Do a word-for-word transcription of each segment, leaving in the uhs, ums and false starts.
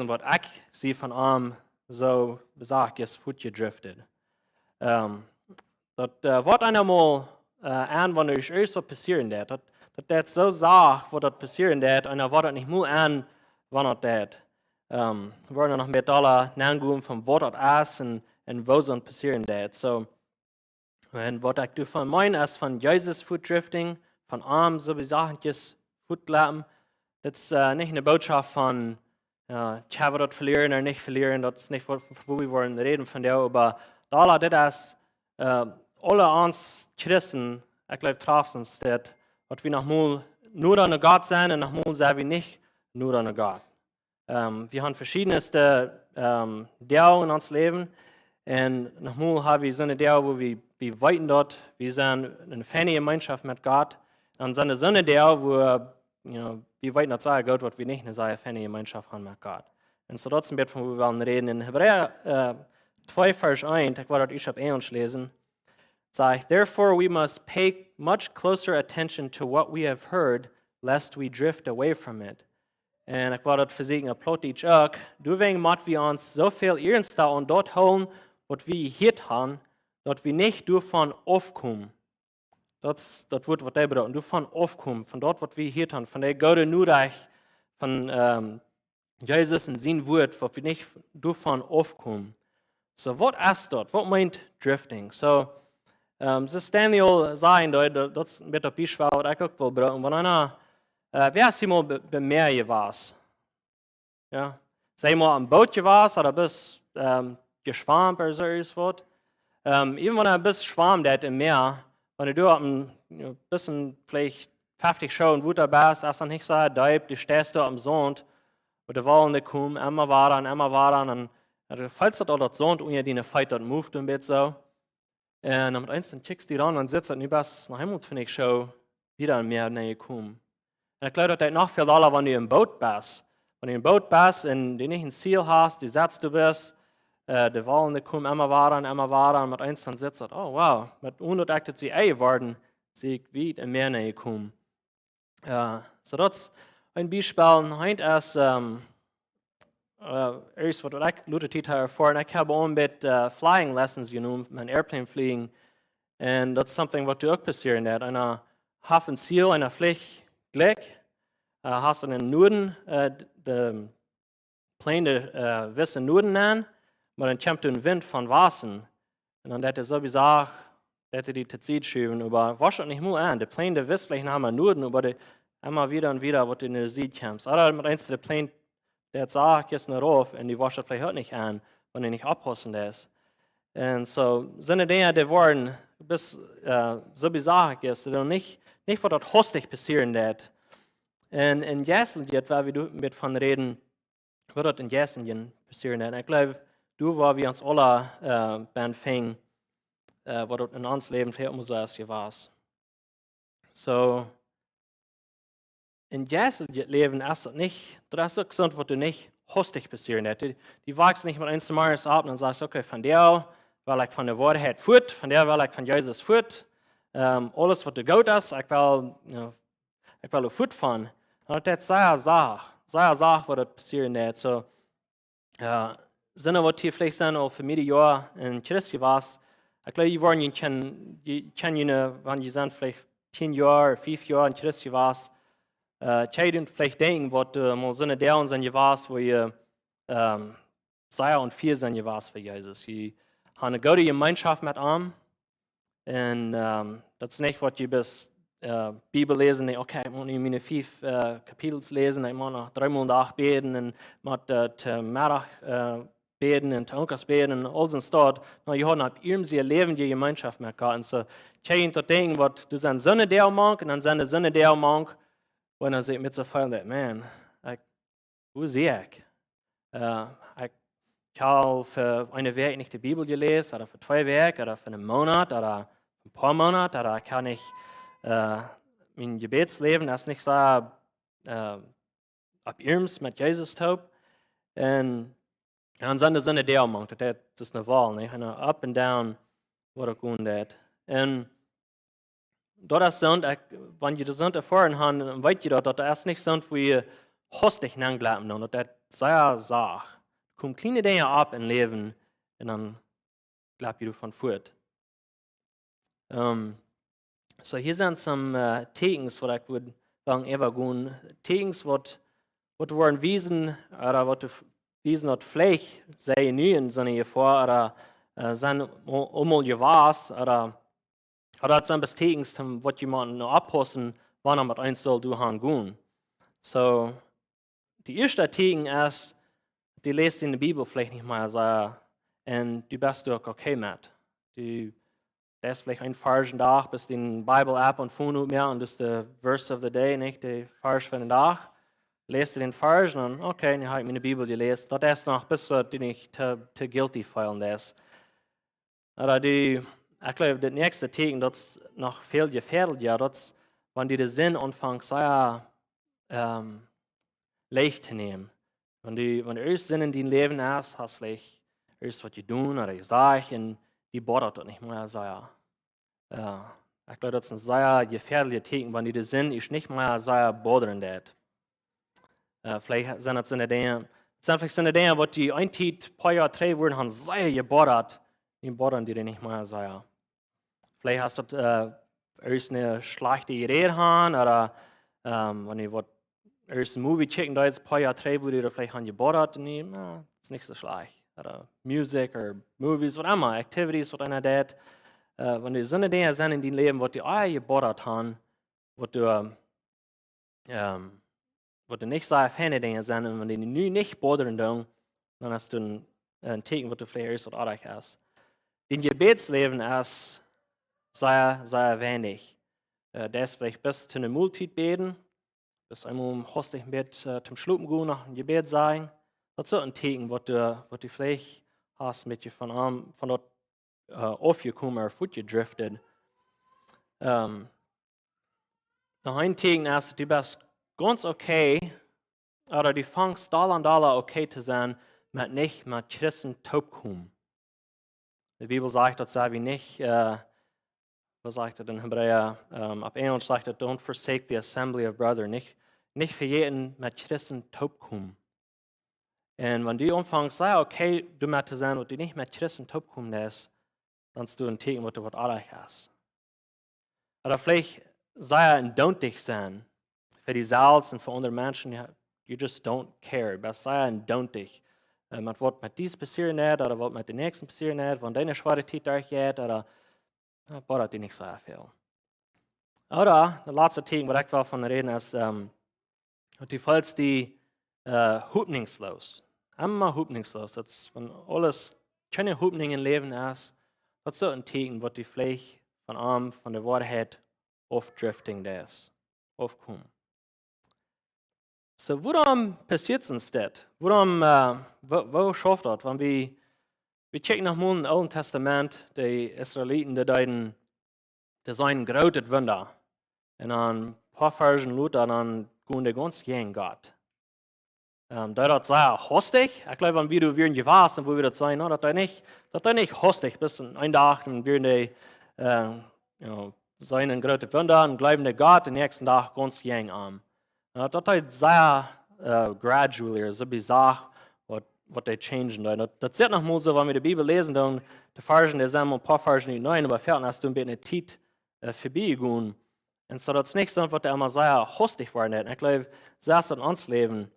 un waut ekj see von am, soo sach ekj, es fuat jedriftet. Ähm, daut, äh, woat eemol, äh, aun, wan irjent waut passieren deit. Daut, daut deit soo sach, waut daut passieren deit, un dan woat daut nich mol aun, wan daut deit. Ähm, wie woaren noch mea dolla nogonen von waut daut es un, un woo soo passieren deit. Soo, un waut ekj doavon meen, es von Jesus fuat drifting, von am soo wie Sachen fuat jleppen. Daut es, äh, nich eene Botschaft von, äh, tja, wie daut velieren ooda nich velieren, daut es nich waut, wua wie woaren räden von, oba dolla, dit es, äh, aule ons Christen, ekj jleew, trafen ons dit, daut wie noch mol noda no Gott sent un noch mol sent wie nich noda no Gott. Ähm, wie haben veschiedne, ähm, Doag en ons Läwen. Un noch mol haben wie soone Doag, wua wie, wie weeten daut, wie sent en eene feine Jemeenschoft met Gott. Dan sent doa soone Doag, wua, you know, wie weeten daut sea goot, daut wie nich eene sea feine Jemeenschoft haben met Gott. Un soo daut es een bät von wua wie wellen räden. En Hebräa, äh, twee Varsch eent, ekj well daut ieescht opp Enjlisch läsen, sajcht: "Therefore we must pay much closer attention to what we have heard, lest we drift away from it." Un ekj well daut vesieekjen opp Plautdietsch uk. Doawäajen mott wie ons soo väl iernsta aun daut hoolen, waut wie jehieet haben, daut wie nich doavon aufkomen. Daut es daut Wuat, waut hee brukt. Doavon aufkomen, von daut, waut wie jehieet haben, von de goode Norecht von, ähm, Jesus un sien Wuat, waut wie nich doavon aufkomen. Soo, waut es daut? Waut meent drifting? Soo, ähm, soo aus Daniel säd, daut, daut, daut es een bät daut Biespel, waut ekj uk well brucken. Wan eena, äh, wäa es hia mol bie, bie Mäa jewast? Jo? Sent mol opp een Boot jewast, ooda best, ähm, jeschwommen ooda soo irjent waut? Ähm, even wan du best schwommen deist em Mäa, wan du opp een, jo, best veleicht feftig Schoo em Wota best, es daut nich soo deep, du steist doa opp dän Saunt, wua de Wallen komen, emma wada un emma wada, un, un du feelst daut aul, daut Saunt unja diene Feet, daut moved een bät soo. Un dan met eens dan kjikjst du dan, dan sitst du nu best noch emol twintich Schoo wieda em Mäa nenjekomen. Un ekj jleew, daut deit noch väl dolla, wan du em Boot best. Wan du em Boot best un du nich een Ziel hast, du sitst, du best, äh, de Wallen, dee komen emma wada un emma wada, un met eens dan sitst du, oh wow, met, onen daut ekj daut see, ey, worden, sie ekj wiet em Mäa nenjekomen. Äh, soo daut es een Biespel. Un eent es, ähm, äh, ieescht waut ekj lota Tiet hab erfoaren, ekj hab aul een bät, äh, flying lessons jenomen, met Airplane fliegen. Un daut es something waut doa uk passieren deit. Eena haft een Ziel, eena flicht jlikj, äh, hast eenen Nuaden, äh, de, de Plane, äh, wist eenen Nuaden aun, oba dan kjemt een Wint von Wasten. Un dan deit hee soo bie sach, deit hee die to Sied schuwen, oba woat daut nich mol aun. De Plane, dee wist veleicht noch mol Nuaden, oba dee emma wieda un wieda, waut du no de Sied kjemst. Ooda met eens de Plane, dee sach, jeit no rauf un dee woat daut veleicht uk nich aun, wan du nich oppaussen deist. Un soo, soone Dinja, dee woaren best, äh, soo bie sach, daut du nich, nich waut daut hastich passieren deit. Un, un jeistlich, wua wie doa een bät von räden, waut daut em Jeistlichen passieren deit. Un ekj jleew, doa woa wie ons aula, äh, bie finjen, äh, waut daut en ons Läwen väl mol soo es jewast. Soo, em jeistlichen Läwen es daut nich, daut es uk soont, waut doa nich hastich passieren deit. Du, du wachst nich met eens zemorjes opp un dan sajchst, okay, vondoag well ekj von de Woarheit fuat, vondoag well ekj von Jesus fuat. Ähm, aules waut doa goot es, ekj well, jo, ekj well doa fuat von. Un daut deit sea sach, sea sach, waut daut passieren deit. Soo, jo, soone waut hia veleicht sent aul fa mearere Joa een Christ jewast. Ekj jleew, jie woaren, jie kjennen, jie kjennen, wan jie sent veleicht tieen Joa, fief Joa een Christ jewast, äh, kjenn jie veleicht denkjen, waut, äh, mol soone Doag sent jewast, wua jie, ähm, sea un fia sent jewast fa Jesus. Jie haben eene goode Jemeenschoft met am. Un, ähm, daut es nich waut jie best, äh, Bibel läsen, denkjen, okay, ekj mott nu miene fief, äh, Kapitels läsen, ekj mott noch dreemol dän Dach bäden un mott, äh, to Meddach, äh, bäden un to Owent bäden un aules un daut. Nä, jie haben opp irjent een Läwen, jie Jemeenschoft met Gott. Un soo, kjenn jie daut denkjen, waut, doa sent soone Doag mank, un dan sent doa soone Doag mank, wua eena sikj met soo väl daut, man, ekj, wua sie ekj? Äh, ekj, ekj hab fa eene Wäakj nich de Bibel jeläst, ooda fa twee Wäakj, ooda fa eenen Moonat, ooda een poa Moonat, ooda ekj hab nich, äh, mien Jebädsläwen es nich soo, äh, opp irjent met Jesus toop. Un, un dan sent doa soone Doag mank, daut, daut es eene Waul, nich? Un, äh, up and down, waut uk gonen deit. Un daut es soont, ekj, wan jie daut soont erfoaren haben, dan weet jie daut, daut es nich soont, wua jie hastich nenjleewen doonen. Daut, daut sea sacht. Komen kjliene Dinja opp em Läwen un dan jleip jie doavon fuat. Um, so hia sent some uh, Teakjens waut ekj wudd wellen äwagonen. Teakjens waut, waut woaren wiesen, ooda waut wiesen daut veleicht see nu en soone Jefoa, ooda uh, sent aul mol jewast, ooda ooda daut sent Teakjens, waut jie motten nu oppaussen, wan daut met eent saul doahan gonen. So, de ieeschte Teakjen es, du läst enne Bibel veleicht nich mea soo, un du best doa uk okay met. Du läst veleicht een Varsch dän Dach, best enne Bibel-App un fungen mea un daut es de Verse of the Day, nich de Varsch von dän Dach. Läst du dän Varsch un dan, okay, nu hab ekj miene Bibel jeläst. Daut es noch, best du nich too, too guilty feelen, daut es. Ooda du, ekj jleew, daut näakjste Teakjen, daut es noch väl jefäadlicha, daut es, wan du de Sind aunfangst, sea, um, leicht to nämen. Wan du, wan du ieescht Sind en dien Läwen hast, hast veleicht ieescht waut jedonen ooda jesajcht un die bothert daut nich mea sea. Jo, ekj jleew, daut es een sea jefäadlicha Teakjen, wan du de Sind ieescht nich mea sea botheren deit. Uh, veleicht sent daut soone Dinja, daut sent veleicht soone Dinja, waut die eene Tiet, poa Joa trigj wudden haben sea jebothert, nu botheren die nich mea sea. Veleicht hast du uh, ieescht eene schlajchte Idee haben, ooda um, wan du waut ieescht een Movie checken deist, poa Joa trigj wudden die veleicht haben jebothert, un nu, na, daut es nich soo schlajcht. Ooda Musik ooda Movies, waut emma, Activities, waut eena deit. Uh, wan doa soone Dinja sent en dien Läwen, waut die ea jebothert haben, waut du, um, waut du nich sea feine Dinja sent, un wan die nu nich botheren doonen, dan hast du een, een Teakjen, waut du veleicht ieescht waut oajch hast. Dien Jebädsläwen es sea, sea weinich. Uh, daut es veleicht best to eene Moltiet bäden, best eemol hastich een bät uh, tom Schlopen gonen, noch een Jebäd sajen. Daut es uk een Teakjen, waut du, waut du veleicht hast met die von, am, von daut uh, aufjekomen ooda fuatjedriftet. Um, noch een Teakjen es, daut du best gaunz okay, ooda du fangst dolla un dolla okay to sennen, met nich met Christen toopkomen. De Bibel sajcht, daut sell wie nich, uh, waut sajcht daut en Hebräa, um, opp Enjelsch sajcht daut, "Don't forsake the assembly of brethren." Nich, nich vejäten met Christen toopkomen. Un wan du aunfangst, sea okay doamet to sennen, waut du nich met Christen toopkomen deist, dan es daut een Teakjen, waut du waut oajch hast. Ooda veleicht sea endoonlich sennen fa die selfst un fa aundre Menschen, jo, you just don't care. Best sea endoonlich. Uh, met waut met die passieren deit, ooda waut met dän näakjsten passieren deit, wan dee eene schwoare Tiet derchjeit, ooda, uh, bothert die nich soo väl. Ooda, daut latste Teakjen, waut ekj well von räden, es, um, daut du feelst die uh, hopninjsloos. Emma hopninjsloos. Daut es, wan aules kjeene Hopninj em Läwen es, daut es uk een Teakjen, waut du veleicht von am, von de Woarheit aufdrifting deist, aufkomen. So, wuarom passieet ons dit? Wuarom, uh, woo, woo schauft daut? Wan wie, wie checken noch mol em Oolen Tastament, de Israeliten, dee deeden, dee seenen groote Wunda. Un dan een poa Varsch lota, dan gonen dee gaunz jäajen Gott. Um, dee daut sea hastich. Ekj jleew, wan wie doa wieren jewast, dan wudd wie daut seenen, no, daut dee nich, daut dee nich hastich, best een, een Dach, dan wieren dee, uh, you know, seenen groote Wunda un jleewen aun Gott, dän näakjsten Dach gaunz jäajen am. No, daut dee sea uh, gradually, soo bie sacht, waut, waut dee changen deeden. Daut, daut es noch mol soo, wan wie de Bibel läsen, dan de Varsch, dee sent mau een poa Varsch nich, nä, oba foaken es doa een bät Tiet uh, verbie jegonen. Un soo daut es nich soo, waut dee emma sea hastich woaren deit. Un ekj jleew, soo es daut en ons Läwen.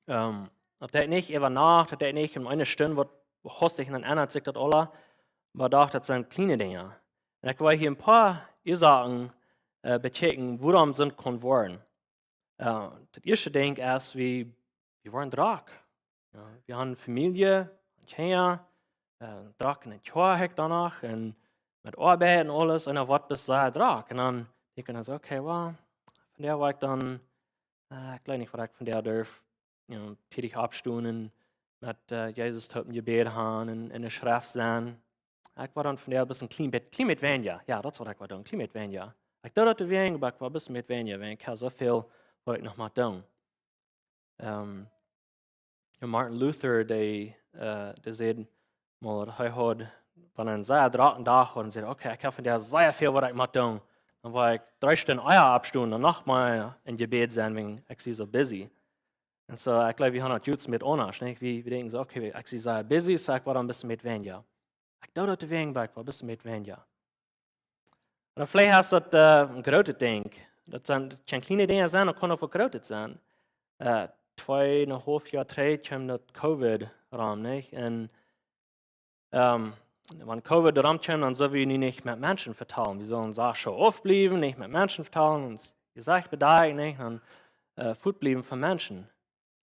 Um, daut deit nich äwa Nacht, daut deit nich en eene Stund, waut hastich un dan endat sikj daut aules, oba doch, daut sent kjliene Dinja. Un ekj well hia een poa Uasoaken uh, bekjikjen, wuarom soont kaun woaren. Uh, daut ieeschte Dinkj es, wie, wie woaren drock. Jo, wie haben Famielje, Kjinja, uh, drock en de Kjoakj doano, un met Oabeit un aules, un dan woat best sea drock. Un dan denkj ekj dan soo, okay, well, vondoag woa ekj dan, uh, ekj weet nich, waut ekj vondoag derf, you know, tiedich oppstonen, met uh, Jesus toop een Jebäd haben un, un enne Schreft sennen. Ekj woa dan vondoag best een kjlien bät, kjlien bät weinja. Jo, daut es waut ekj woa doonen, kjlien bät weinja. Ekj doo daut weinja, oba ekj woa best een bät weinja, wiels ekj hab soo väl waut ekj noch mott doonen. Um, un Martin Luther, dee, uh, dee säd mol, daut hee haud, wan hee een sea drocken Dach haud, un säd, okay, ekj hab vondoag sea väl waut ekj mott doonen. Dan woa ekj dree Stunden ea oppstonen un noch mol em Jebäd sennen, wiels ekj sie soo busy. Un soo, ekj jleew, wie haben daut jrod met aundasch, nich? Wie, wie denkjen soo, okay, ekj sie sea busy, soo ekj woa een bät met weinja. Ekj doo daut de Weinja, oba ekj woa een bät met weinja. Un veleicht es daut äh, een grootet Dinkj. Daut sent, daut kjennen kjliene Dinja sennen, daut kaun uk waut Grootet sennen. Äh, twee un een haulf Joa trigj kjeem daut Covid rom, nich? Un ähm, wan Covid rom kjeem, dan sullen wie nu nich met Menschen vetalen. Wie sullen soo aufbliewen, nich met Menschen vetalen, ons Jesecht bedakjen, nich? Dan äh, wajchbliewen von Menschen.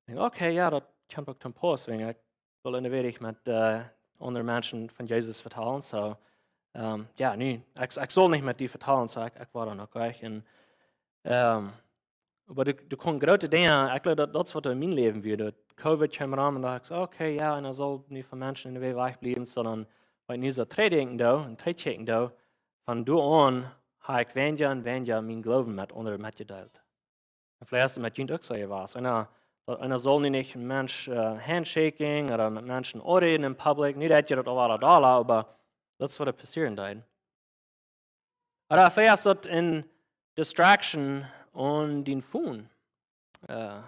Ekj denkj, okay, jo, daut kjemt uk toom Pauss, wiels ekj well en de Welt met äh, aundre Menschen von Jesus vetalen. Soo, ähm, jo, nu, ekj, ekj saul nich met dee vetalen, soo ekj, ekj woa dan uk wajch. Un ähm, oba doa, doa kjeemen groote Dinja, ekj jleew, daut, daut es waut en mien Läwen wia. Daut Covid kjeem rom un docht ekj soo, okay, jo, un dan saul nu von Menschen en de Welt wajchbliewen, sonda waut ekj nu soo trigj denkjen doo un trigj kjikjen doo, von doa aun hab ekj weinja un weinja mienen Gloowen met aundre metjedeelt. Un veleicht es daut met junt uk soo jewast. Eena, daut eena saul nu nich een Mensch äh, handshaking ooda met Menschen aunräden en public. Nu deit jie daut aul wada dolla, oba daut es waut doa passieren deed. Ooda veleicht es daut een distraction aun dien phone. Äh,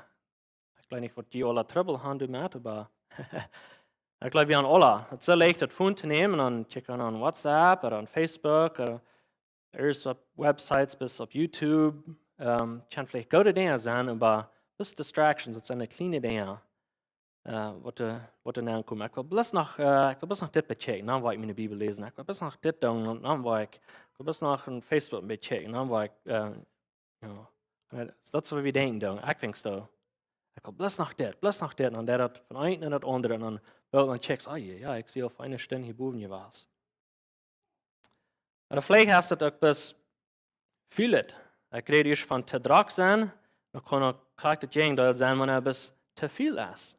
ekj jleew nich waut jie aula Trubbel haben doamet, oba ekj jleew, wie haben aula. Daut es soo leicht, daut phone to nämen un dan kjikjt eena aun WhatsApp ooda aun Facebook ooda ieescht opp Websites bat opp YouTube. Ähm, kjennen veleicht goode Dinja sennen, oba bloos distractions, daut sent de kjliene Dinja äh, waut doa, waut doa aunkomen. Ekj well bloos noch, äh, ekj well bloos noch dit bekjikjen, dan woa ekj miene Bibel läsen. Ekj well bloos noch dit doonen, dan woa ekj, ekj well bloos noch een Facebook bekjikjen, dan woa ekj äh, jo. Un daut es waut wie denkjen doonen. Ekj denkj soo. Ekj well bloos noch dit, bloos noch dit. Un dan deit daut von eent no daut aundre. Un dan, well, dan kjikjst, oh jo, jo, ekj sie aul eene Stund hia bowen jewast. Ooda veleicht es daut uk bloos feel it. Ekj räd ieescht von to drock sennen, daut kaun uk krakjt daut Jäajendeel sennen, wan eena bloos to väl es.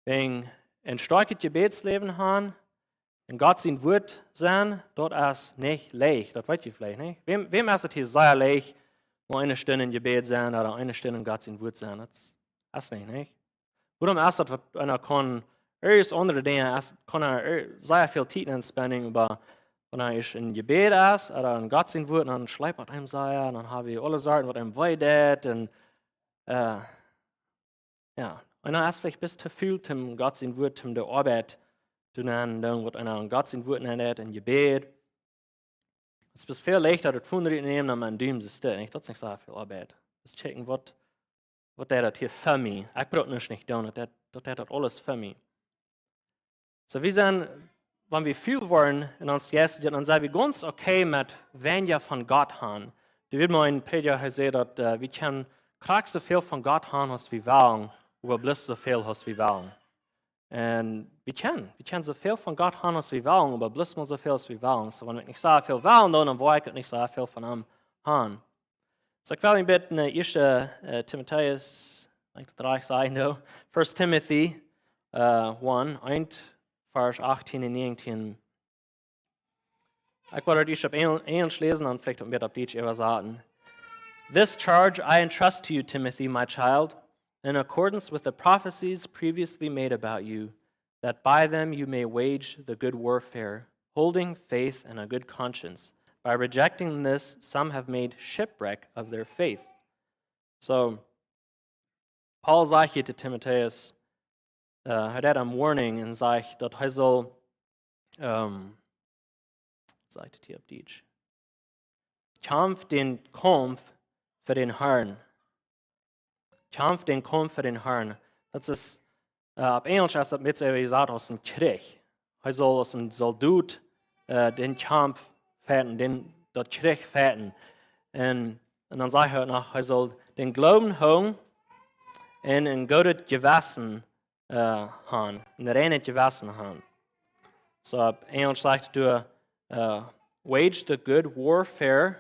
Wäajen een stoakjet Jebädsläwen haben, en Gott sien Wort sennen, daut es nich leicht. Daut weet jie veleicht nich. Wäm, wäm es daut hia sea leicht, mau eene Stund em Jebäd sennen ooda eene Stund en Gott sien Wort sennen? Daut es nich, nich? Wuarom es daut, waut eena kaun, ieescht aundre Dinja, es, kaun eena ea-, sea väl Tiet enspenden, oba wan eena ieescht em Jebäd es ooda en Gott sien Wort, dan schleept daut eenem sea, un dan hab wie aule Sorten, waut eenem wee deit, un äh, jo, un dan es veleicht bloos to väl, om Gott sien Wort, om de Oabeit to doonen, doonen waut eena aun Gott sien Wort nenn deit, en Jebäd. Daut es bloos väl leichta, daut phone ruttonämen un met dän Dumen to stellen, nich? Daut es nich soo väl Oabeit. Bloos kjikjen, waut, waut deit daut hia fa mie? Ekj bruk nuscht nich doonen, daut deit, daut deit daut aules fa mie. Soo, wie sent, wan wie väl woaren en ons Jeist, dan sent wie gaunz okay met weinja von Gott haben. Doa wia mol een Prädja, hee säd daut äh, wie kjennen krakjt soo väl von Gott haben aus wie wellen, oba bloos soo väl aus wie wellen. Un wie kjennen, wie kjennen soo väl von Gott haben aus wie wellen, oba bloos mau soo väl aus wie wellen. Soo, wan ekj nich soo väl well, dan, dan woa ekj uk nich soo väl von am haben. Soo, ekj well een bät no ieescht äh, Timotäus, ekj denkj daut rajcht es, I know. First Timothy äh, one, eent, Varsch achtieen un näajentieen. Ekj woa daut ieescht opp Engl-, Enjelsch läsen, dan veleicht een bät opp Dietsch äwasaten. This charge I entrust to you, Timothy, my child, in accordance with the prophecies previously made about you, that by them you may wage the good warfare, holding faith and a good conscience. By rejecting this, some have made shipwreck of their faith. Soo, Paulus sajcht hia to Timotäus, äh, hee deit am warning un sajcht, daut hee saul, ähm, waut sajcht et hia opp Dietsch? Kjamf dän Kaumf fa dän Harn. Kjamf dän Kaumf fa dän Harn. Daut es, äh, opp Enjelsch es daut mea soo aus een Kjrich. Hee saul aus een Soldot äh, dän Kaumf fechten, dän, daut Kjrich fechten. Un, un dan sajcht hee noch, hee saul dän Gloowen hoolen un een goodet Jewessen äh, haben, een reinet Jewessen haben. Soo, opp Enjelsch sajcht et doa, äh, wage the good warfare,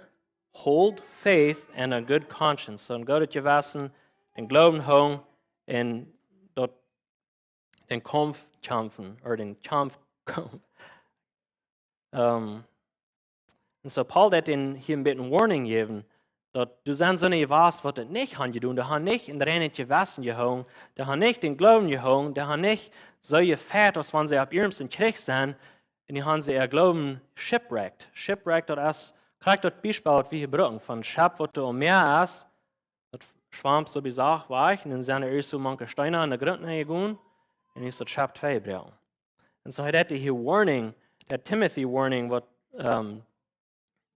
hold faith and a good conscience. Soo, een goodet Jewessen, dän Gloowen hoolen un daut, dän Kaumf kjamfen, ooda dän Kaumf kjamfen. Ähm, un soo Paulus deit an hia een bät warning jäwen, daut doa sent soone jewast, waut daut nich haben jedonen, dee haben nich een reinet Jewessen jehoolen, dee haben nich dän Gloowen jehoolen, dee haben nich soo jefecht, aus wan see opp iernst em Kjrich sent, un dee haben äa Gloowen shipwrecked. Shipwrecked, daut es krakjt daut Biespel, waut wie hia brucken, von Schepp, waut doa aum Mäa es, daut schwamp soo bie Sach wajch un dan sent doa ieescht soo mank de Steena aun de Grunt nenjegonen un es daut Schepp twei jebroaken. Un soo haft hee hia Warning, daut Timothy Warning, waut, ähm,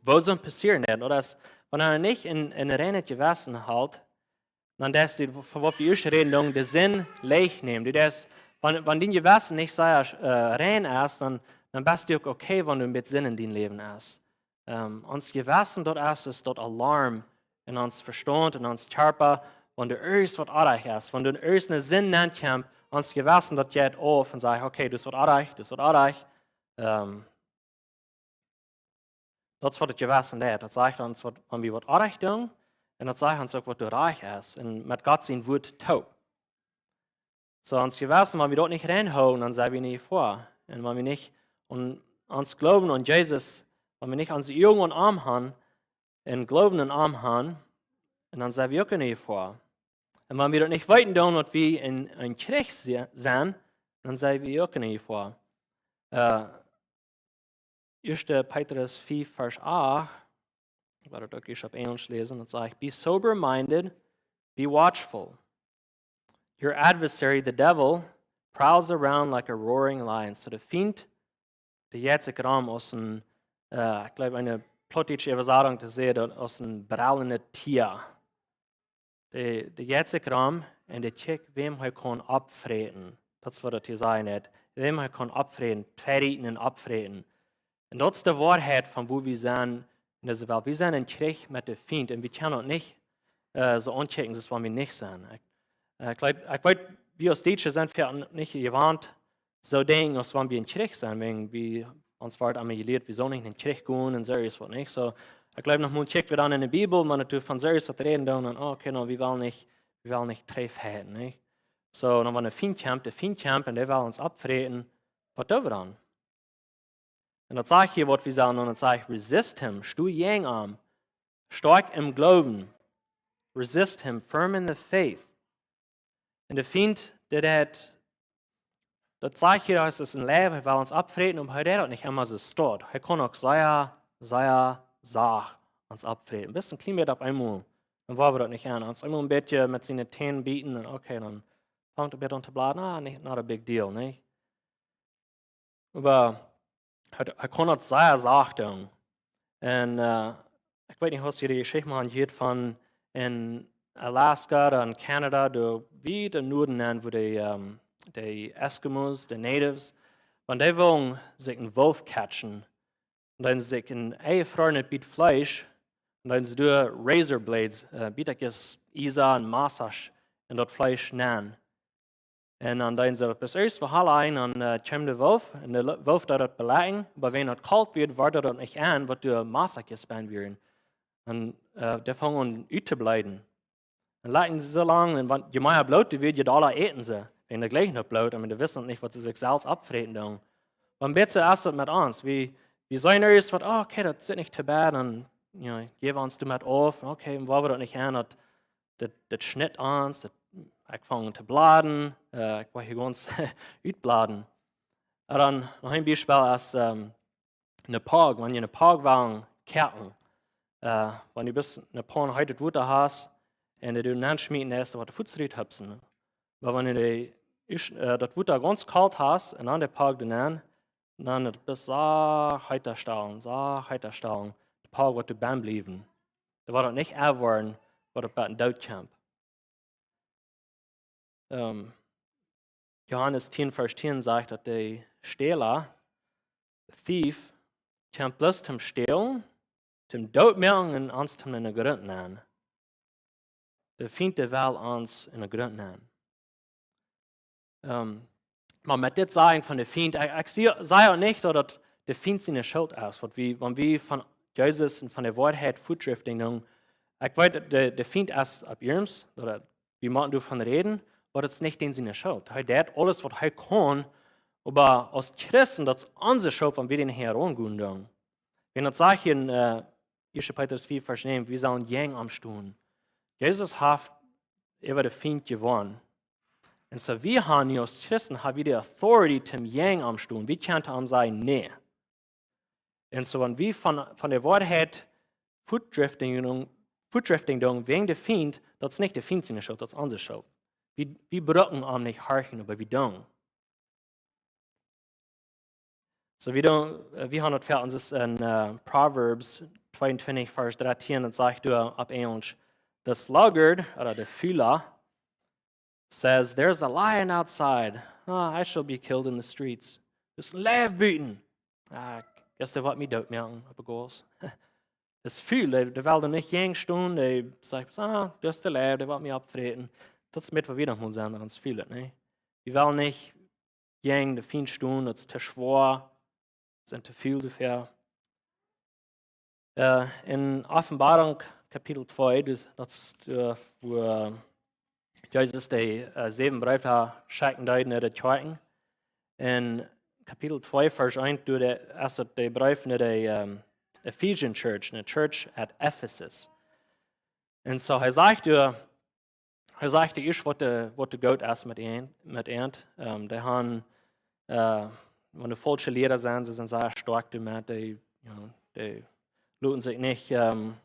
woo soo passieren deit. Daut es, wan eena nich en, en reinet Jewessen helt, dan deist du, von waut wie ieescht räden, dan de Sind leicht nämen. Du deist, wan, wan dien Jewessen nich sea, äh, rein es, dan, dan best du uk okay, wan doa een bät Sind en dien Läwen es. Ähm, ons Jewessen, daut es, es daut Alarm en ons Vestaunt, en ons Kjarpa, wan doa irjent waut oajch es, wan doa irjent eene Sind nenkjemt, ons Jewessen, daut jeit auf un sajcht, okay, daut es waut oajch, daut es waut oajch. Ähm, daut es waut daut Jewessen deit. Daut sajcht ons waut, wan wie waut oajch doonen, un daut sajcht ons uk waut doa rajcht es. Un met Gott sien Wuat toop. Soo, ons Jewessen, wan wie daut nich reinhoolen, dan sent wie en Jefoa. Un wan wie nich aun, ons Gloowen aun Jesus, wan wie nich onse Uagen aun am han, un Gloowen aun am han, un dan sent wie uk en Jefoa. Un wan wie daut nich weeten doonen, daut wie en, en Kjrich se-, sent, dan sent wie uk en Jefoa. Äh, ieeschte Petrus fief, Varsch acht, ekj woa daut uk ieescht opp Enjlisch läsen, daut sajcht, "Be sober-minded, be watchful. Your adversary, the devil, prowls around like a roaring lion." Soo de Fient, dee jeit sikj rom aus een, äh, ekj jleew, eene plautdietsche Äwasatunk to sajen, daut aus een brellendet Tia. Dee, dee jeit sikj rom un dee kjikjt, wäm hee kaun oppfräten. Daut es waut daut hia sajcht, nich? Wäm hee kaun oppfräten, tweirieten un oppfräten. Un daut es de Woarheit von woo wie sent en dise Welt. Wie sent en Kjrich met de Fient un wie kjennen daut nich, äh, soo aunkjikjen, aus wan wie nich sent. Ekj, äh, ekj jleew, ekj weet, wie aus Dietsche sent nich jewant, soo denkjen, aus wan wie en Kjrich sent, wäajen wie, ons woat emma jelieet, wie sellen nich en Kjrich gonen un soo irjent waut nich. Soo, ekj jleew, noch mol kjikj wie dan en de Bibel, wan et von soo irjent waut räden deit, dan, oh, okay, no, wie wellen nich, wie wellen nich trigjfajchten, nich? Soo, dan wan de Fient kjemt, de Fient kjemt un dee well ons oppfräten, waut doo wie dan? Un daut sajcht hia, waut wie sellen doonen, daut sajcht, "Resist him, sto jäajen am, stoakj em Gloowen." "Resist him, firm in the faith." Un de Fient, dee haft, daut sajcht hia, daut es een Leiw, hee well ons oppfräten, oba hee deit daut nich emma soo stoakj. Hee kaun uk sea, sea sacht ons oppfräten. Bloos een kjlien bät opp eemol. Dan woa wie daut nich aun. Ons eemol een bät met siene Tänen bieten un okay, dan fangt et bät aun to blooden. Ah, nich, not a big deal, nich? Oba hee, hee kaun daut sea sacht doonen. Un, äh, ekj weet nich, aus jie de Jeschicht mol han jehieet von en Alaska, dan Canada, doa wiet em Nuaden aun, wua de, ähm, de Eskimos, de Natives, wan dee wullen sikj een Wolf catchen, un dan sikj een eingefroarenet Bät Fleesch, un dan see doa Razor Blades, äh, Bietakjes Iesa un Masasch en daut Fleesch nenn. Un dan deeden see daut bloos ieescht fa Hal een, dan, äh, kjeem de Wolf, un de Le-, Wolf deed daut belekjen, oba wan daut kolt wort, wort daut nich aun, waut doa Masakjes bennen wieren. Un, äh, dee fungen aun uttobleeden. Un lekjten see soo lang, un wan, je mea Bloot doa wia, je dolla äten see. Wäajen dee jlikjten daut Bloot, oba dee wisten nich, waut see sikj selfst oppfräten doonen. Oba een bät es daut met ons. Wie, wie seenen ieescht waut, oh, okay, daut sitt nich too bad, un, you know, jäwen ons doamet auf, okay, un woa wie daut nich aun, daut daut, daut schnitt ons, daut, ekj fung to blooden, äh, ekj wort hia gaunz utblooden. Un dan noch een Biespel es, ähm, een Pogg, wan jie een Pogg wellen koaken, äh, wan jie bloos een Paun heet Wota hast un dee doa nenn schmieten, dan es daut waut de Futs rut hupsen. Oba wan jie dee, äh, daut Wota gaunz kolt hast un dan de Pogg doa nenn, dan daut bloos sacht heet stalen, sacht heet stalen, de Pogg woat doa bennen bliewen. Dee woat daut nich aufwoaren, waut et bie een Doot kjemt. Ähm, Johanes tieen, Varsch tieen sajcht, daut de Stäla, de thief, kjemt bloos toom stälen, toom dootmoaken un ons toom en de Grunt nämen. De Fient, dee well ons en de Grunt nämen. Ähm, oba met dit sajen von de Fient, ekj, ekj saj, saj uk nich, daut daut de Fient siene Schult es, waut wie, wan wie von Jesus un von de Woarheit fuatdriften doonen. Ekj weet, de, de Fient es opp iernst, daut, wie motten doavon räden, oba daut es nich dän siene Schult. Hee deit aules, waut hee kaun, oba aus Christen, daut es onse Schult, wan wie dän Herr aungonen doonen. Wan daut sajcht en, äh, ieeschte Petrus fief, Varsch näajen, wie sellen jäajen am stonen. Jesus haft äwa de Fient jewonnen. Un soo, wie han nu aus Christen, ha wie de authority toom jäajen am stonen. Wie kjennen am sajen, nä. Un soo, wan wie von, von de Woarheit fuatdriften, Footdrifting doonen wäajen de Fient, daut es nich de Fient siene Schult, daut es onse Schult. Wie, wie brucken am nich horchen, oba wie doonen. Soo, wie doonen, äh, wie haben daut fa ons es enn, äh, Proverbs tweeuntwintich, Varsch dartieen, daut sajcht doa opp Enjlisch: "The sluggard," ooda de Fula, says, "There's a lion outside. Ah, I shall be killed in the streets." Doa es een Leew buten. Ah, ekj jleew, dee woat mie doot moaken opp de Gauss. Daut es Fula, dee, dee well doa nich jäajen stonen, dee sajcht: "Ah, doa es de Leew, dee woat mie oppfräten." Daut es met waut wie noch mol sent met ons Fula, nä? Wie wellen nich jäajen de Fient stonen, daut es too schwoa, sent too väl doafäa. Äh, enn Openboarunk Kapitel twee, daut, daut es, äh, wua, äh, Jesus de, äh, säwen Breew schekjen deed no de Kjoakjen. Enn Kapitel twee, Varsch eent, doa de, es daut de Breef no de, ähm, Ephesian Church, no de Church at Ephesus. Un soo, hee sajcht doa, hee sajcht doa ieescht, waut de, waut de goot es met an, met an. Ähm, dee haben, äh, wan dee faulsche Liera sent, see sent sea stoakj doamet, dee, jo, dee loten sikj nich, ähm,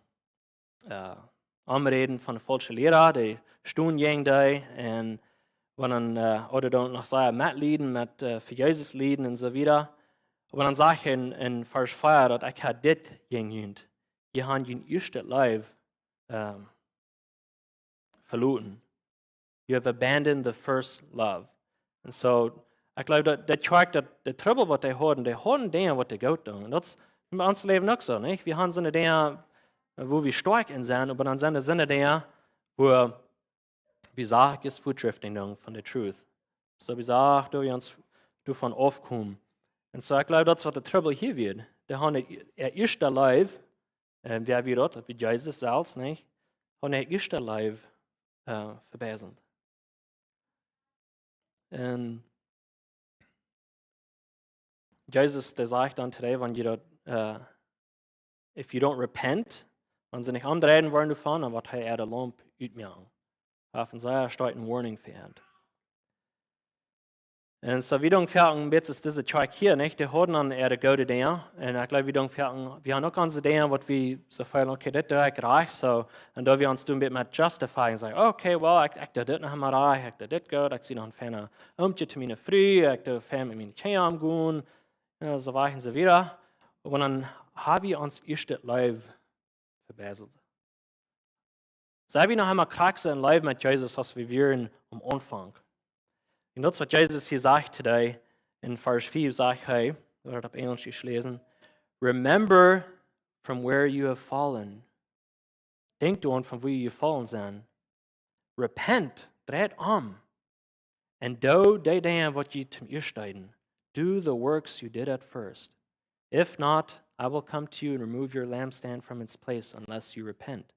äh, aunräden von de faulsche Liera, dee stonen jäajen dee, un wan dan, äh, ooda dan noch sea metlieden met, äh, fa Jesus lieden un soo wieda. Oba dan sajcht hee enn, enn Varsch vea, daut: "Ekj hab dit jäajen junt. Jie haben june ieeschte Leew, ähm, veloaren. You have abandoned the first love." Un soo, ekj jleew daut, daut Kjoakj, daut, de Trubbel waut dee hauden, dee hauden Dinja waut dee goot doonen. Un daut es enn ons Läwen uk soo, nich? Wie haben soone Dinja, äh, wua wie stoakj enn sent, oba dan sent doa soone Dinja, wua wie sacht es Footdrifting doonen von de Truth. Soo wie sacht, doa wie ons doavon aufkomen. Un soo, ekj jleew, daut es waut de Trubbel hia wia. Dee haben äa, äa ieeschte Leew, äh, wäa wia daut? Daut wia Jesus selfst, nich? Haben äa ieeschte Leew, äh, vebäselt. Un Jesus, dee sajcht dan to dee, wan jie daut, äh, if you don't repent, wan see nich omdreien woaren doavon, dan woat hee äare Laump utmoaken. Hee haft een sea stoakje Warning fa an. Un soo, wie doonen foaken een bät aus dise Kjoakj hia, nich? Dee hauden dan äare goode Dinja. Un ekj jleew, wie doonen foaken, wie haben uk onse Dinja, waut wie soo feelen, okay, dit doo ekj rajcht, soo. Un doa wie ons dan een bät met justifyen, sajen: "Okay, well, ekj, ekj doo dit noch emma rajcht, ekj doo dit goot, ekj sie noch een feina Omkje to miene Fru, ekj doo fein met miene Kjinja omgonen." Jo, soo wieda un soo wieda. Oba dan haben wie ons ieeschte Leew vebäselt. Sent wie noch emma krakjt soo enn Leew met Jesus aus wie wieren aum Aunfank? Un daut es waut Jesus hia sajcht to dee. Enn Varsch fiew sajcht hee, wie woaren daut opp Enjlisch ieescht läsen: "Remember from where you have fallen." Denkjt doaraun, von wua jie jefollen sent. Repent, dreit om. Un doot dee Dinja waut jie toom ieeschten deeden. Do the works you did at first. If not, I will come to you and remove your lampstand from its place unless you repent.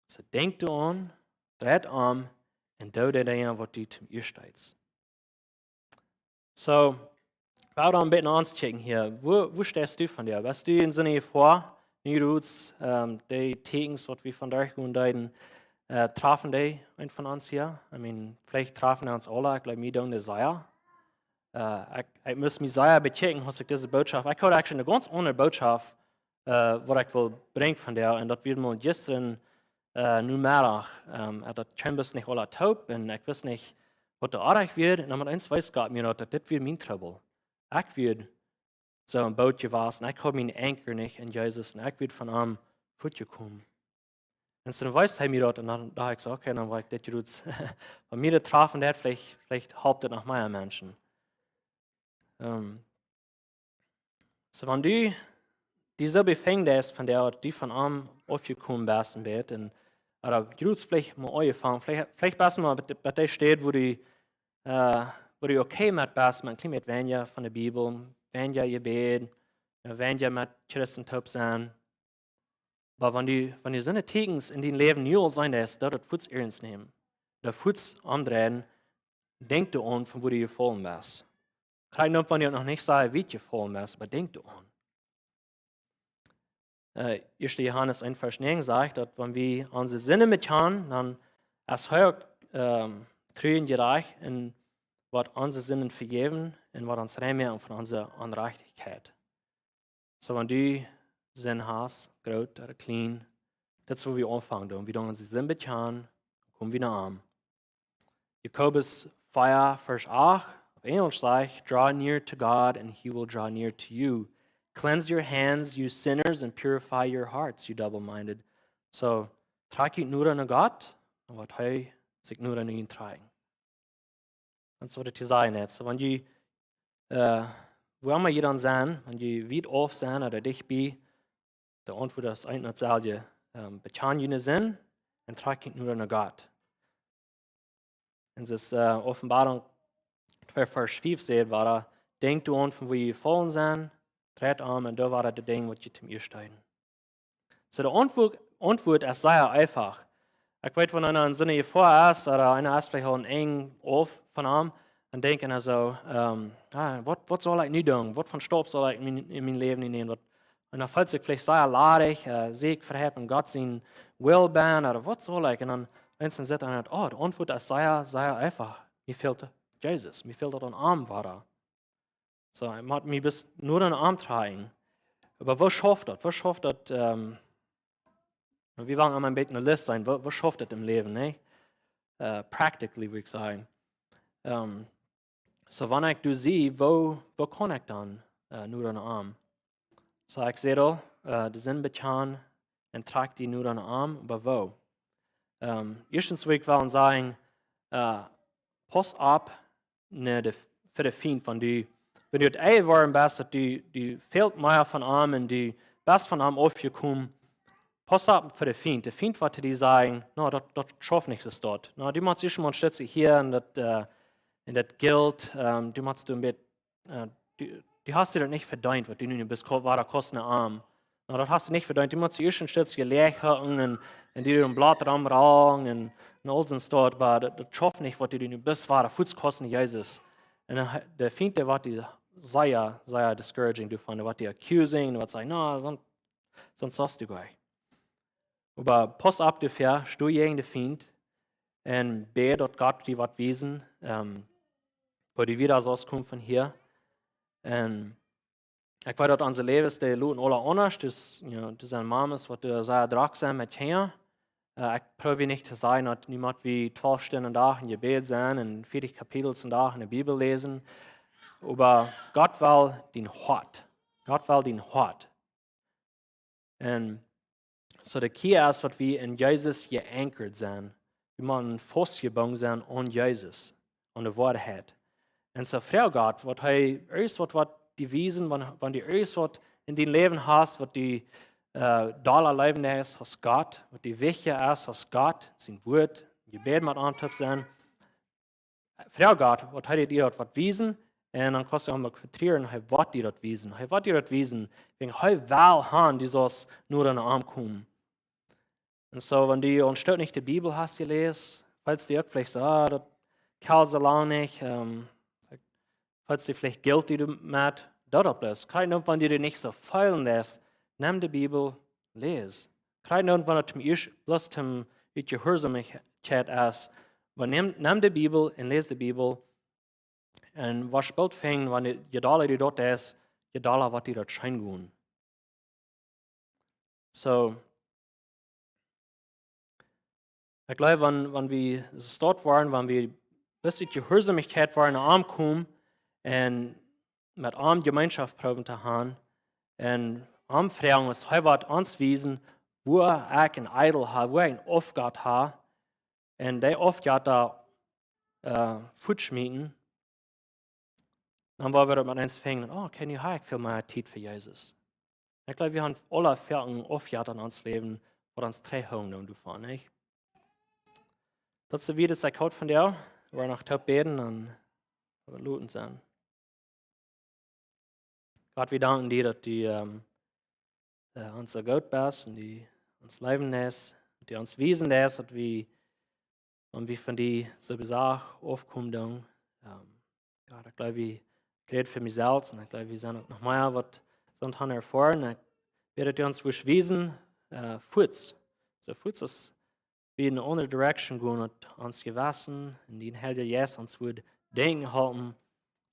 Soo, denkjt doaraun, dreit om un doot dee Dinja waut jie toom ieeschten deeden. Soo, wie woaren een bät no ons kjikjen hia. Wua, wua steist du von dee? Best du enn soone Jefoa? Nu, Ruts, ähm, dee Tieekjens waut wie vondoag gonen deeden, äh, trafen dee een von ons hia? I mean, veleicht trafen dee ons aula, ekj jleew, mie doonen dee sea. Äh, ekj, ekj must mie sea bekjikjen, aus ekj dise Bootschoft, ekj haud actually eene gaunz aundre Bootschoft, äh, waut ekj wull brinjen vondoag. Un daut wia mol jistren, äh, Nomeddach, ähm, ekj haud daut kjeen bät nich aula toop un ekj wist nich, waut doa oajch wia. Un dan met eens wees Gott mie daut, daut dit wia mien Trubbel. Ekj wia soo em Boot jewast un ekj haud mienen Anker nich enn Jesus un ekj wia von am wajchjekomen. Un soo wees hee mie daut un dan docht ekj soo, okay, dan woa ekj dit Ruts, wan mie daut trafen deit, veleicht, veleicht halpt daut noch mea Menschen. Ähm, soo, wan du die soo befinjst, daut von dee, daut du von am aufjekomen best een bät, un, ooda Ruts veleicht mol aunjefongen, veleicht, veleicht best du mol bie, bie dee Städ, wua du, äh, wua du okay met best, met een kjlien bät weinja von de Bibel, weinja Jebäd, äh, weinja met Christen toop sennen. Oba wan du, wan du soone Tieekjens enn dien Läwen nu aul seenen deist, dan daut fuaz iernst nämen. Daut fuaz aundreien, denkj doaraun, von wua du jefollen best. Krakjt uk wan du noch nich soo wiet jefollen best, oba denkj doaraun. Äh, ieeschte Johanes eent Varsch näajen sajcht, daut wan wie onse Sinden bekjanen, dan es hee uk, ähm, tru un jerajcht un woat onse Sinden vejäwen un woat ons rein moaken von onse Onjerajchtichkjeit. Soo, wan du Sind hast, groot ooda kjlien, Daut es, wua wie aunfangen doonen. Wie doonen onse Sind bekjanen, komen wie no am. Jakobus vea, Varsch acht, opp Enjlisch sajcht: "Draw near to God and he will draw near to you. Cleanse your hands, you sinners, and purify your hearts, you double-minded." So, trakjt junt noda no Gott, un woat hee sikj noda no junt trakjen. Daut es, waut et hia sajcht. So, wan jie, äh, wua emma jie dan sent, wan jie wiet auf sent ooda dicht bie, de Auntwuat es eent un daut selwje. Ähm, bekjan june Sind un trakjt junt noda no Gott. Un daut es, äh, Openboarunk twee Varsch fief sajcht, wua et: "Denkjt doaraun, von wua jie jefaulen sent, tret om un doot wada de Dinja, waut jie toom ieeschten deeden." So, de Auntwuat, Auntwuat es sea eefach. Ekj weet, wan eena en soone Jefoa es, ooda eena es veleicht aul enn Enj auf von am, dan denkjt eena soo, ähm, ah, waut, waut saul ekj nu doonen? Waut fa Staup saul ekj en mien, en mien Läwen nämen? Waut, un dan feelt sikj veleicht sea ladich, äh, sikj vehieet en Gott sien Well bennen, ooda waut saul ekj? Un dan, wan eena dan sajcht, oh, de Auntwuat es sea, sea eefach. Mie fält Jesus, mie fält daut aun am wada. So, ekj mott mie bloos noda no am trakjen. Oba woo schauft daut? Woo schauft daut, ähm, wie wellen emma een bät ne List sennen. Woo, woo schauft daut em Läwen, nä? Äh, practically, wudd ekj sajen. Ähm, so, wan ekj doa sie, woo, woo kaun ekj dan, äh, noda no am? So, ekj säd aul, äh, de Sind bekjanen un trakjt die noda no am, oba woo? Ähm, ieeschtens wudd ekj wellen sajen, äh, pauss opp, nä, de, fa de Fient, wan du, wan du daut Ei woaren best, daut du, du fält mea von am un du best von am aufjekomen, pauss opp fa de Fient. De Fient woat die sajen, no, daut, daut schauft nich, daut doa. No, du motst ieescht mol een Stootje hia un daut, äh, un daut Jelt, ähm, du motst doa een bät, äh, du, du hast die daut nich vedeent, waut du nu best, ko-, wada kaust no am. No, daut hast du nich vedeent. Du motst ieescht een Stootje läajch haben un, un die een Blaut romrollen un, un aul soon Stoff, oba daut, daut schauft nich, waut du nu best, wada fuaz kaust no Jesus. Un dan, de Fient, dee woat die sea, sea discouraging doavon, dee woat die accusing, dee woat sajen, no, soont, soont saust du goanich. Oba pauss opp doafäa, sto jäajen de Fient un bäd, daut Gott die woat wiesen, ähm, woo du wada saust komen von hia. Un ekj weet, daut onse Läwes, dee loten aula aundasch. Dus, jo, doa sent Mamas, waut doa sea drock sent met Kjinja. Äh, ekj proow nich to sajen, daut nu mott wie twalf Stunden aum Dach em Jebäd sennen un vieetich Kapitels aum Dach enne Bibel läsen. Oba Gott well dien Hoat. Gott well dien Hoat. Un so de Kjee es, daut wie en Jesus jeankat sent. Wie motten faustjebungen sennen aun Jesus, aun de Woarheit. Un so froag Gott, waut hee irjent waut, waut die wiesen, wan, wan du irjent waut en dien Läwen hast, waut du, äh, dolla leewen deist aus Gott, waut die wichtja es aus Gott, sien Wort, Jebäd met auntoop sennen. Froag Gott, waut hee die daut woat wiesen, un dan kaust du am uk vetruen, hee woat die daut wiesen. Hee woat die daut wiesen, wäajen hee well haben, du saust noda no am komen. Un so, wan du aunstaut nich de Bibel hast jeläst, feelst du uk veleicht soo, ah, daut kjelt soo lang nich, ähm, feelst du veleicht guilty doamet, daut opp es. Krakjt dan, wan du die nich soo feelen lätst, nem de Bibel, läs. Krakjt dan, wan et toom ieescht bloos toom ut Jehuarsaumkjeit es, oba nem, nem de Bibel un läs de Bibel. Un waut spoolt finjen, wan du, je dolla du daut deist, je dolla woat die daut scheen gonen. So, ekj jleew, wan, wan wie soo woaren, wan wie bloos ut Jehuarsaumkjeit woaren aunkomen un met am Jemeenschoft proowen to haben un am froagen, aus hee woat ons wiesen, wua ekj een Idol hab, wua ekj een Aufgott hab, un dee Aufgott doa, äh, fuaz schmieten, dan woa wie daut met eent finjen, oh, okay, nu hab ekj väl mea Tiet fa Jesus. Ekj jleew, wie haben aula väl een Aufgott en ons Läwen, waut ons trigjhoolen deit doavon, nich? Daut es soo wiet aus ekj haud vondoag, wie noch toop bäden un loten sennen. Gott, wie danken die, daut du, ähm, äh, ons soo goot best un du ons leewen deist, daut du ons wiesen deist, daut wie, wan wie von die soo besach aufkomen doonen. Ähm, Gott, ekj jleew, ekj räd fa mie selfst un ekj jleew, wie sent uk noch mea, waut soo haben erfoaren. Ekj bäd, daut du ons wurscht wiesen, äh, fuaz. Soo fuaz aus wie en eene aundre direction gonen, daut ons Jewessen un dien Heilja Jeist ons wudd denkjen halpen,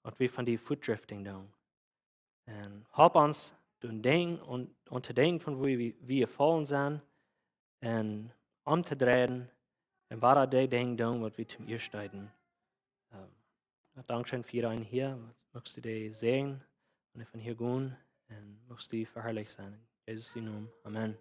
daut wie von die fuaz drifting doonen. Un halp ons to denkjen un, un to denkjen von wua wie, wie jefaulen sent. un omtodreien un wada dee Dinja doonen, waut wie toom ieescht deeden. Dankscheen fa jieda eenen hia. Muchst du dee säajnen, wan dee von hia gonen, un muchst du veharlicht sennen. En Jesus sien Nomen. Amen.